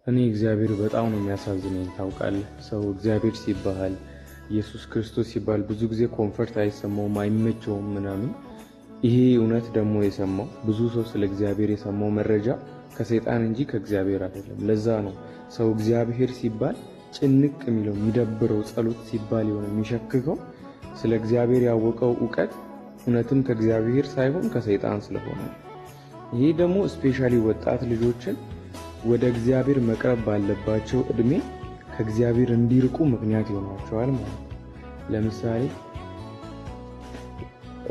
እኔ እግዚአብሔር በጣም ነው የሚያሳዝነኝ ታውቃለህ። ሰው እግዚአብሔር ሲባል፣ ኢየሱስ ክርስቶስ ሲባል ብዙ ጊዜ comfort አይሰማውም፣ አይመቸውም ምናምን። ይሄ እውነት ደግሞ የሰማው ብዙ ሰው ስለ እግዚአብሔር የሰማው መረጃ ከሰይጣን እንጂ ከእግዚአብሔር አይደለም። ለዛ ነው ሰው እግዚአብሔር ሲባል ጭንቅ የሚለው፣ የሚደብረው፣ ጸሎት ሲባል የሆነ የሚሸክከው፣ ስለ እግዚአብሔር ያወቀው እውቀት እውነትም ከእግዚአብሔር ሳይሆን ከሰይጣን ስለሆነ ነው። ይሄ ደግሞ especially ወጣት ልጆችን ወደ እግዚአብሔር መቅረብ ባለባቸው እድሜ ከእግዚአብሔር እንዲርቁ ምክንያት ይሆናቸዋል ማለት ነው። ለምሳሌ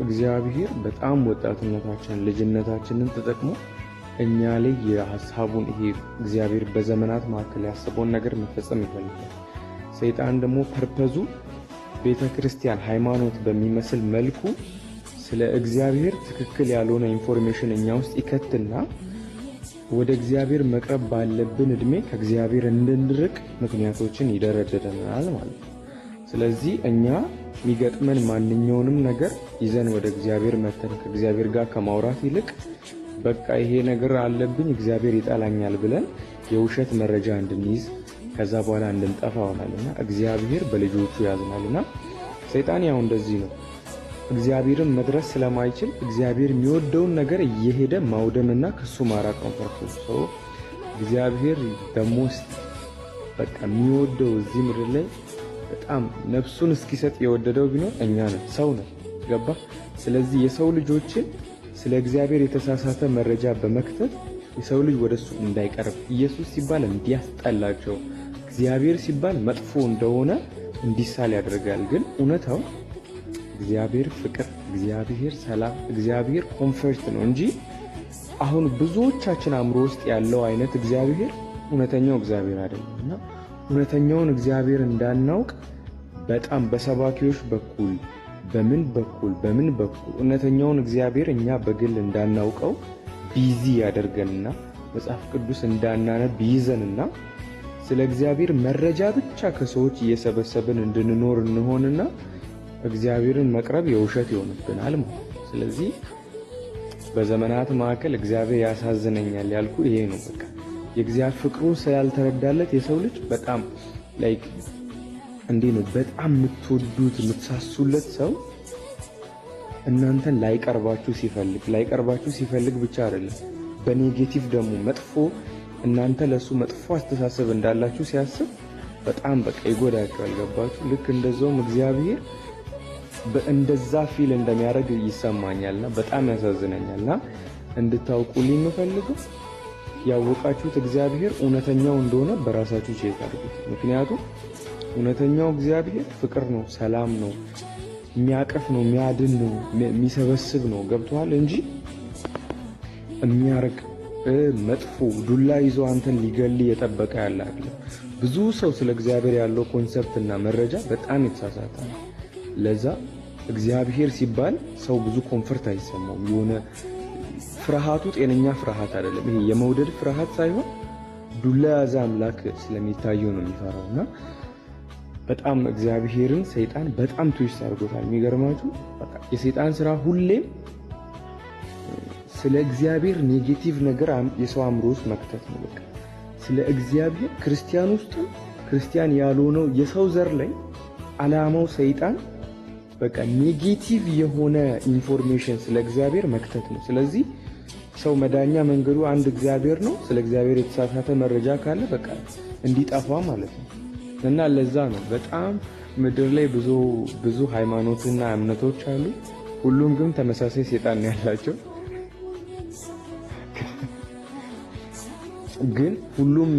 እግዚአብሔር በጣም ወጣትነታችንን፣ ልጅነታችንን ተጠቅሞ እኛ ላይ የሀሳቡን፣ ይሄ እግዚአብሔር በዘመናት መካከል ያሰበውን ነገር መፈጸም ይፈልጋል። ሰይጣን ደግሞ purpose ኡ ቤተ ክርስቲያን፣ ሃይማኖት በሚመስል መልኩ ስለ እግዚአብሔር ትክክል ያልሆነ information እኛ ውስጥ ይከትና ወደ እግዚአብሔር መቅረብ ባለብን እድሜ ከእግዚአብሔር እንድንርቅ ምክንያቶችን ይደረድረናል ማለት ነው። ስለዚህ እኛ የሚገጥመን ማንኛውንም ነገር ይዘን ወደ እግዚአብሔር መተን ከእግዚአብሔር ጋር ከማውራት ይልቅ በቃ ይሄ ነገር አለብኝ፣ እግዚአብሔር ይጠላኛል ብለን የውሸት መረጃ እንድንይዝ፣ ከዛ በኋላ እንድንጠፋ ይሆናልና እግዚአብሔር በልጆቹ ያዝናልና ሰይጣን ያው እንደዚህ ነው። እግዚአብሔርን መድረስ ስለማይችል እግዚአብሔር የሚወደውን ነገር እየሄደ ማውደምና ከሱ ማራቅ ነው purpose ኡ። So እግዚአብሔር the most በቃ የሚወደው፣ እዚህ ምድር ላይ በጣም ነፍሱን እስኪሰጥ የወደደው ቢኖር እኛ ነን፣ ሰው ነን። ገባ? ስለዚህ የሰው ልጆችን ስለ እግዚአብሔር የተሳሳተ መረጃ በመክተት የሰው ልጅ ወደሱ እንዳይቀርብ፣ ኢየሱስ ሲባል እንዲያስጠላቸው፣ እግዚአብሔር ሲባል መጥፎ እንደሆነ እንዲሳል ያደርጋል። ግን እውነታው እግዚአብሔር ፍቅር፣ እግዚአብሔር ሰላም፣ እግዚአብሔር comfort ነው እንጂ አሁን ብዙዎቻችን አእምሮ ውስጥ ያለው አይነት እግዚአብሔር እውነተኛው እግዚአብሔር አይደለም። እና እውነተኛውን እግዚአብሔር እንዳናውቅ በጣም በሰባኪዎች በኩል፣ በምን በኩል በምን በኩል እውነተኛውን እግዚአብሔር እኛ በግል እንዳናውቀው busy ያደርገንና መጽሐፍ ቅዱስ እንዳናነብ ይይዘንና ስለ እግዚአብሔር መረጃ ብቻ ከሰዎች እየሰበሰብን እንድንኖር እንሆንና እግዚአብሔርን መቅረብ የውሸት ይሆንብናል ማለት ነው። ስለዚህ በዘመናት መካከል እግዚአብሔር ያሳዝነኛል ያልኩ ይሄ ነው። በቃ የእግዚአብሔር ፍቅሩን ስላልተረዳለት የሰው ልጅ በጣም like እንዴ ነው፣ በጣም የምትወዱት፣ የምትሳሱለት ሰው እናንተን ላይቀርባችሁ ሲፈልግ ብቻ አይደለም፣ በ negative ደግሞ መጥፎ፣ እናንተ ለሱ መጥፎ አስተሳሰብ እንዳላችሁ ሲያስብ በጣም በቃ ይጎዳቸዋል። ገባችሁ? ልክ እንደዛውም እግዚአብሔር እንደዛ feel እንደሚያደርግ ይሰማኛልና በጣም ያሳዝነኛልና እንድታውቁልኝ የምፈልገው ያወቃችሁት እግዚአብሔር እውነተኛው እንደሆነ በራሳችሁ check አድርጉት። ምክንያቱም እውነተኛው እግዚአብሔር ፍቅር ነው፣ ሰላም ነው፣ የሚያቅፍ ነው፣ የሚያድን ነው፣ የሚሰበስብ ነው። ገብቶሃል? እንጂ የሚያርቅ፣ መጥፎ፣ ዱላ ይዞ አንተን ሊገል እየጠበቀ ያለ አይደለም። ብዙ ሰው ስለ እግዚአብሔር ያለው concept እና መረጃ በጣም የተሳሳተ ነው። ለዛ እግዚአብሔር ሲባል ሰው ብዙ comfort አይሰማውም። የሆነ ፍርሃቱ ጤነኛ ፍርሃት አይደለም። ይሄ የመውደድ ፍርሃት ሳይሆን ዱላ የያዘ አምላክ ስለሚታየው ነው የሚፈራው። እና በጣም እግዚአብሔርን ሰይጣን በጣም twist አድርጎታል። የሚገርማችሁ በቃ የሰይጣን ስራ ሁሌም ስለ እግዚአብሔር negative ነገር የሰው አእምሮ ውስጥ መክተት ነው። በቃ ስለ እግዚአብሔር ክርስቲያን ውስጥም ክርስቲያን ያልሆነው የሰው ዘር ላይ አላማው ሰይጣን በቃ negative የሆነ information ስለ እግዚአብሔር መክተት ነው። ስለዚህ ሰው መዳኛ መንገዱ አንድ እግዚአብሔር ነው። ስለ እግዚአብሔር የተሳሳተ መረጃ ካለ በቃ እንዲጠፋ ማለት ነው። እና ለዛ ነው በጣም ምድር ላይ ብዙ ብዙ ሃይማኖትና እምነቶች አሉ። ሁሉም ግን ተመሳሳይ ሴጣን ነው ያላቸው። ግን ሁሉም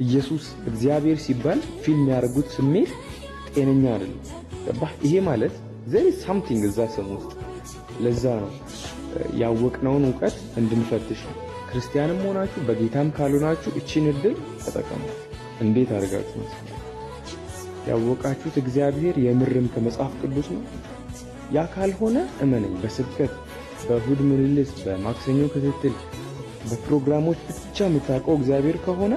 ኢየሱስ፣ እግዚአብሔር ሲባል feel የሚያደርጉት ስሜት ጤነኛ አይደለም። ገባህ? ይሄ ማለት there is something እዛ ስም ውስጥ። ለዛ ነው ያወቅነውን እውቀት እንድንፈትሽ ነው። ክርስቲያንም ሆናችሁ በጌታም ካልሆናችሁ እቺን እድል ተጠቀሙ። እንዴት አድርጋችሁ መሰለህ? ያወቃችሁት እግዚአብሔር የምርም ከመጽሐፍ ቅዱስ ነው። ያ ካልሆነ እመነኝ፣ በስብከት፣ በእሁድ ምልልስ፣ በማክሰኞ ክትትል፣ በፕሮግራሞች ብቻ የምታውቀው እግዚአብሔር ከሆነ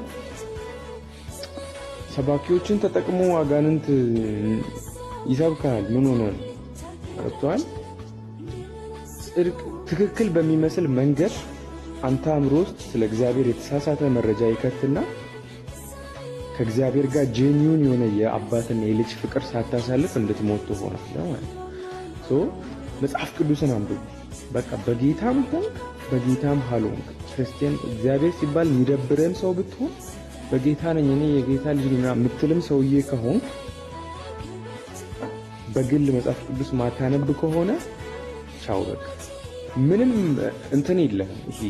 ሰባኪዎችን ተጠቅሞ አጋንንት ይሰብካል። ምን ሆነ ነው? ገብቶሃል? ጽድቅ ትክክል በሚመስል መንገድ አንተ አእምሮ ውስጥ ስለ እግዚአብሔር የተሳሳተ መረጃ ይከትና ከእግዚአብሔር ጋር genuine የሆነ የአባትና የልጅ ፍቅር ሳታሳልፍ እንድትሞት ትሆናለህ ማለት ነው። So መጽሐፍ ቅዱስን አንብቡ። በቃ በጌታም ሆንክ በጌታም አልሆንክ፣ ክርስቲያን እግዚአብሔር ሲባል የሚደብርህም ሰው ብትሆን፣ በጌታ ነኝ፣ እኔ የጌታ ልጅ ነኝ የምትልም ሰውዬ ከሆንክ፣ በግል መጽሐፍ ቅዱስ ማታነብ ከሆነ ቻው፣ በቃ ምንም እንትን የለህም። ይሄ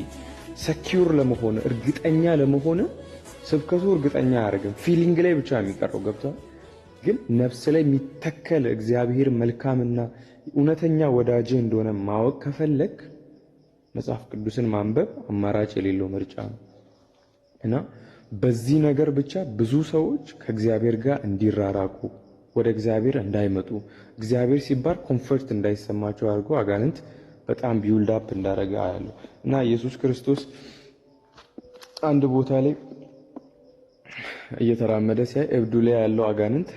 secure ለመሆን፣ እርግጠኛ ለመሆን ስብከቱ እርግጠኛ አያደርግም። Feeling ላይ ብቻ የሚቀረው፣ ገብቷል። ግን ነፍስ ላይ የሚተከል እግዚአብሔር መልካምና እውነተኛ ወዳጅ እንደሆነ ማወቅ ከፈለግ መጽሐፍ ቅዱስን ማንበብ አማራጭ የሌለው ምርጫ ነው። እና በዚህ ነገር ብቻ ብዙ ሰዎች ከእግዚአብሔር ጋር እንዲራራቁ፣ ወደ እግዚአብሔር እንዳይመጡ፣ እግዚአብሔር ሲባል comfort እንዳይሰማቸው አድርጎ አጋንንት በጣም build up እንዳደረገ አያለሁ። እና ኢየሱስ ክርስቶስ አንድ ቦታ ላይ እየተራመደ ሲያይ እብዱ ላይ ያለው አጋንንት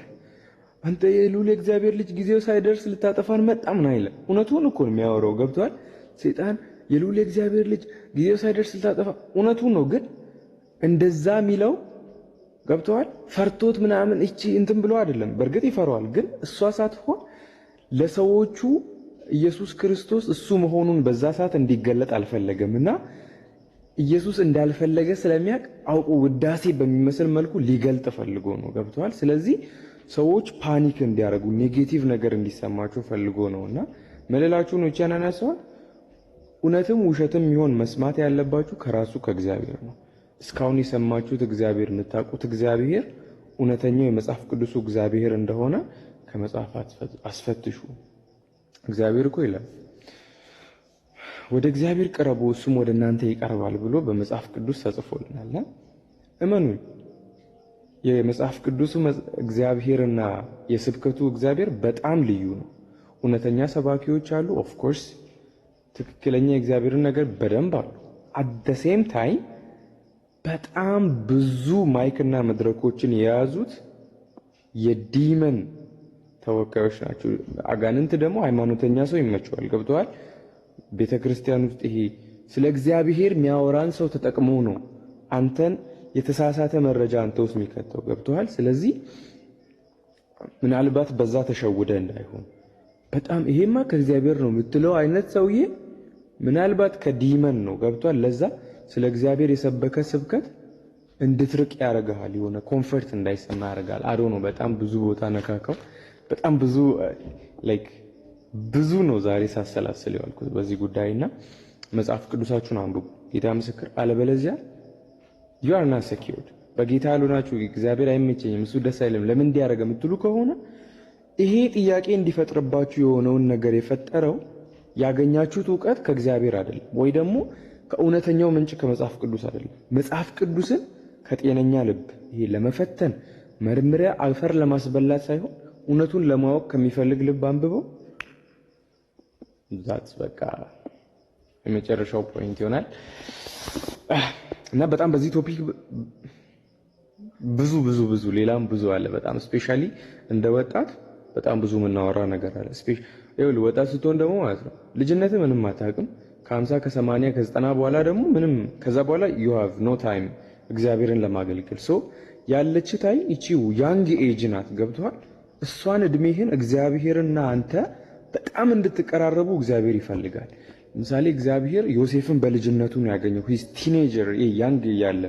"አንተ የልዑል የእግዚአብሔር ልጅ፣ ጊዜው ሳይደርስ ልታጠፋን መጣህ?" ምናምን አለ። እውነቱን እኮ ነው የሚያወራው፣ ገብቷል። ሰይጣን "የልዑል የእግዚአብሔር ልጅ፣ ጊዜው ሳይደርስ ልታጠፋ" እውነቱን ነው፣ ግን እንደዛ የሚለው፣ ገብተዋል፣ ፈርቶት ምናምን እቺ እንትን ብሎ አይደለም። በእርግጥ ይፈራዋል፣ ግን እሷ ሳትሆን ለሰዎቹ ኢየሱስ ክርስቶስ እሱ መሆኑን በዛ ሰዓት እንዲገለጥ አልፈለገም። እና ኢየሱስ እንዳልፈለገ ስለሚያውቅ አውቆ ውዳሴ በሚመስል መልኩ ሊገልጥ ፈልጎ ነው። ገብተዋል። ስለዚህ ሰዎች panic እንዲያደርጉ፣ negative ነገር እንዲሰማቸው ፈልጎ ነው። እና መልላችሁ ነው ይቻናናሰዋል። እውነትም ውሸትም ይሆን መስማት ያለባችሁ ከራሱ ከእግዚአብሔር ነው። እስካሁን የሰማችሁት እግዚአብሔር፣ የምታውቁት እግዚአብሔር እውነተኛው የመጽሐፍ ቅዱሱ እግዚአብሔር እንደሆነ ከመጽሐፍ አስፈትሹ። እግዚአብሔር እኮ ይላል፣ "ወደ እግዚአብሔር ቅረቡ፣ እሱም ወደ እናንተ ይቀርባል" ብሎ በመጽሐፍ ቅዱስ ተጽፎልናል። እመኑኝ፣ የመጽሐፍ ቅዱሱ እግዚአብሔርና የስብከቱ እግዚአብሔር በጣም ልዩ ነው። እውነተኛ ሰባኪዎች አሉ። Of course ትክክለኛ የእግዚአብሔርን ነገር በደንብ አሉ። At the same time በጣም ብዙ mic ና መድረኮችን የያዙት የ demon ተወካዮች ናቸው። አጋንንት ደግሞ ሃይማኖተኛ ሰው ይመቸዋል። ገብተዋል። ቤተ ክርስቲያን ውስጥ ይሄ ስለ እግዚአብሔር የሚያወራን ሰው ተጠቅሞ ነው አንተን የተሳሳተ መረጃ አንተ ውስጥ የሚከተው፣ ገብተዋል። ስለዚህ ምናልባት በዛ ተሸውደ እንዳይሆን፣ በጣም ይሄማ ከእግዚአብሔር ነው የምትለው አይነት ሰውዬ ምናልባት ከ demon ነው፣ ገብቷል። ለዛ ስለ እግዚአብሔር የሰበከ ስብከት እንድትርቅ ያደርግሃል። የሆነ comfort እንዳይሰማ ያደርጋል። አዶ ነው። በጣም ብዙ ቦታ ነካካው። በጣም ብዙ፣ like ብዙ ነው ዛሬ ሳሰላስል የዋልኩት በዚህ ጉዳይ። እና መጽሐፍ ቅዱሳችሁን አንብቡ። ጌታ ምስክር። አለበለዚያ you are not secured። በጌታ ያልሆናችሁ፣ እግዚአብሔር አይመቸኝም፣ እሱ ደስ አይልም፣ ለምን እንዲያደርገ የምትሉ ከሆነ ይሄ ጥያቄ እንዲፈጥርባችሁ የሆነውን ነገር የፈጠረው ያገኛችሁት እውቀት ከእግዚአብሔር አይደለም፣ ወይ ደግሞ ከእውነተኛው ምንጭ ከመጽሐፍ ቅዱስ አይደለም። መጽሐፍ ቅዱስን ከጤነኛ ልብ፣ ይሄ ለመፈተን መርምሪያ አፈር ለማስበላት ሳይሆን እውነቱን ለማወቅ ከሚፈልግ ልብ አንብበው። That's በቃ የመጨረሻው point ይሆናል። እና በጣም በዚህ topic ብዙ ብዙ ብዙ ሌላም ብዙ አለ። በጣም especially እንደ ወጣት በጣም ብዙ የምናወራ ነገር አለ። ይኸውልህ፣ ወጣት ስትሆን ደግሞ ማለት ነው ልጅነት ምንም አታውቅም። ከ50፣ ከ80፣ ከ90 በኋላ ደግሞ ምንም፣ ከዛ በኋላ you have no time እግዚአብሔርን ለማገልገል። So ያለች time ይቺ young age ናት። ገብቶሃል? እሷን እድሜህን እግዚአብሔርና አንተ በጣም እንድትቀራረቡ እግዚአብሔር ይፈልጋል። ለምሳሌ እግዚአብሔር ዮሴፍን በልጅነቱ ነው ያገኘው። He's teenager፣ young እያለ።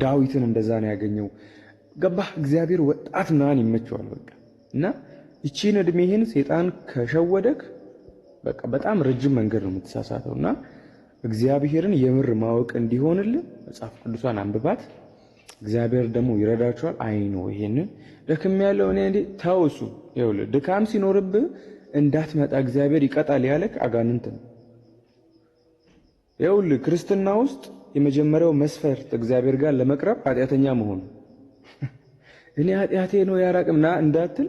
ዳዊትን እንደዛ ነው ያገኘው። ገባህ? እግዚአብሔር ወጣት ምናምን ይመቸዋል። በቃ እና ይቺን እድሜህን ሴጣን ከሸወደክ በቃ በጣም ረጅም መንገድ ነው የምትሳሳተው። እና እግዚአብሔርን የምር ማወቅ እንዲሆንልህ መጽሐፍ ቅዱሷን አንብባት። እግዚአብሔር ደግሞ ይረዳችኋል። አይ ነው ይሄንን ደክም ያለው እኔ እንዴ፣ ተው። እሱ ይኸውልህ፣ ድካም ሲኖርብህ እንዳትመጣ እግዚአብሔር ይቀጣል ያለክ አጋንንት ነው። ይኸውልህ፣ ክርስትና ውስጥ የመጀመሪያው መስፈርት እግዚአብሔር ጋር ለመቅረብ ኃጢአተኛ መሆን። እኔ ኃጢአቴ ነው ያራቅምና እንዳትል፣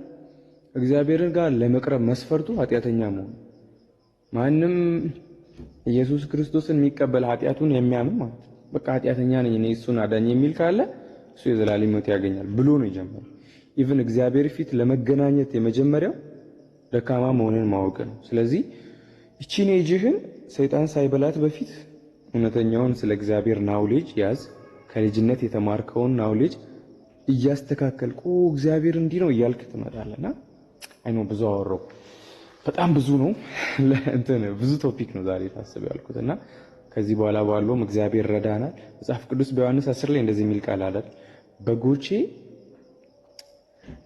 እግዚአብሔርን ጋር ለመቅረብ መስፈርቱ ኃጢአተኛ መሆን። ማንም ኢየሱስ ክርስቶስን የሚቀበል ኃጢአቱን የሚያምን ማለት ነው። በቃ ኃጢአተኛ ነኝ እኔ፣ እሱን አዳኝ የሚል ካለ እሱ የዘላለም ሕይወት ያገኛል ብሎ ነው የጀመረው። Even እግዚአብሔር ፊት ለመገናኘት የመጀመሪያው ደካማ መሆንን ማወቅ ነው። ስለዚህ ይቺን ኤጅህን ሰይጣን ሳይበላት በፊት እውነተኛውን ስለ እግዚአብሔር knowledge ያዝ። ከልጅነት የተማርከውን knowledge እያስተካከልኩ እግዚአብሔር እንዲህ ነው እያልክ ትመጣለና I know ብዙ አወራሁ። በጣም ብዙ ነው፣ እንትን ብዙ topic ነው ዛሬ ታስብ ያልኩት እና ከዚህ በኋላ ባለውም እግዚአብሔር ረዳናል። መጽሐፍ ቅዱስ በዮሐንስ 10 ላይ እንደዚህ የሚል ቃል አለ። በጎቼ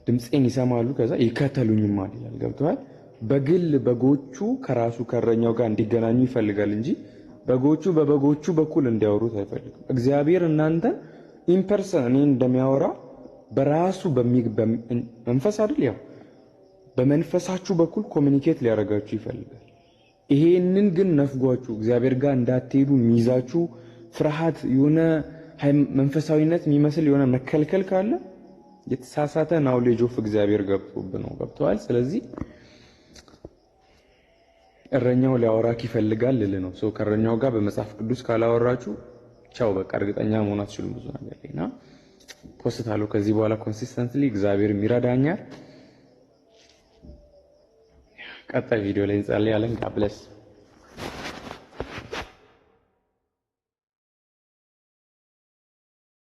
ድምፄን ይሰማሉ ከዛ ይከተሉኝማል ይላል። ገብቶሃል? በግል በጎቹ ከራሱ ከእረኛው ጋር እንዲገናኙ ይፈልጋል እንጂ በጎቹ በበጎቹ በኩል እንዲያወሩት አይፈልግም። እግዚአብሔር እናንተን in person እኔ እንደሚያወራ በራሱ መንፈስ አይደል ያው በመንፈሳችሁ በኩል communicate ሊያደርጋችሁ ይፈልጋል። ይሄንን ግን ነፍጓችሁ እግዚአብሔር ጋር እንዳትሄዱ የሚይዛችሁ ፍርሃት፣ የሆነ መንፈሳዊነት የሚመስል የሆነ መከልከል ካለ የተሳሳተ knowledge of እግዚአብሔር ገብቶብህ ነው። ገብቶሃል። ስለዚህ እረኛው ሊያወራክ ይፈልጋል ልል ነው። So ከእረኛው ጋር በመጽሐፍ ቅዱስ ካላወራችሁ ቻው በቃ እርግጠኛ መሆን አትችሉም ብዙ ነገር ላይ እና post አለው ከዚህ በኋላ consistently እግዚአብሔር ይረዳኛል። ቀጣይ ቪዲዮ ላይ እንጸልያለን። God bless።